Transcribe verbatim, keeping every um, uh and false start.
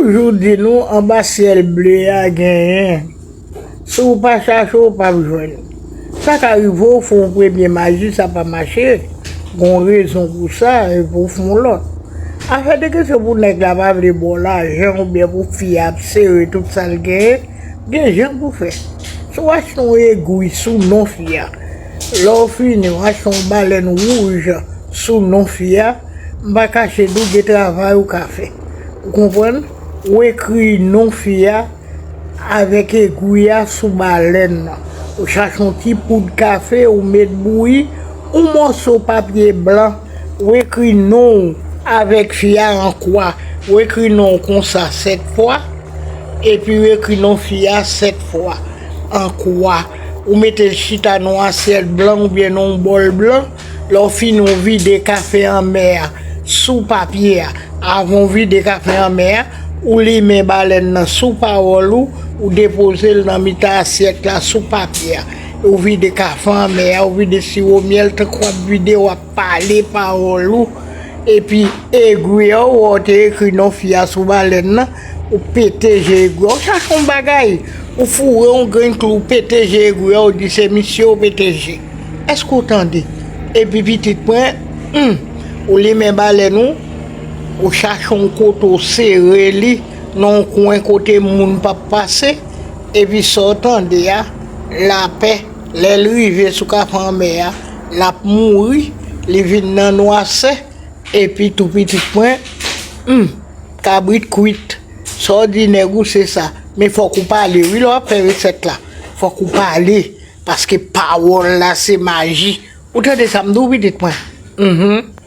Toujou di nou anba syèl ble a genyen. Si w pa chache, w p ap jwenn. Sa ka rive w fè yon premye maji, sa pa mache, gen yon rezon pou sa, epi w fè yon lòt. Afè de kesyon pou nèg la pa vle ba w lajan oubyen pou fi a ap sere tout sa l genyen, gen jan pou fè. Si w achte yon egwi sou non fi a, lè w fini, w achte yon balèn wouj sou non fi a, m pa kache di w gen travay ou ka fè. Ou konprann? Ou ekri non fi a avèk egwi a sou balèn nan. Ou chache yon ti poud kafe, ou met bouyi, yon mòso papye blan, ou ekri non w avèk fi a an kwa. Ou ekri non w konsa sèt fwa, epi ou ekri non fi a sèt fwa an kwa. Ou mete l chita nan yon asyèt blan oubyen nan yon bòl blan. Lè w fini, ou vide kafe anmè a sou papye a. Avan w vide kafe anmè a, ou limen balèn nan sou pawòl ou, ou depoze l nan mitan asyèt la sou papye a. Ou vide kafe anmè a, ou vide siwo myèl, tankou w ap vide, w ap pale pawòl ou. Epi egwi a, ou wè w te ekri non fi a sou balèn nan, ou pete je egwi a. Ou chache yon bagay, ou foure yon grenn klou, ou pete je egwi a, ou di se misye ou pete je. Èske w tande? Epi pitit mwen, hmm, ou limen balèn ou, ou chache yon kote ou sere li nan yon kwen kote moun p ap pase, epi sa w tande a, lapè, lè l rive sou kafe anmè a, l ap mouri, li vin nan nwasè, epi tou pitit mwen, hmm, kabrit kwit. Sa w di nèg ou se sa. Men fòk ou pale wi lè w ap fè resèt la. Fòk ou pale, paske pawòl la se maji. Ou tande sa m di w pitit mwen? Mhm.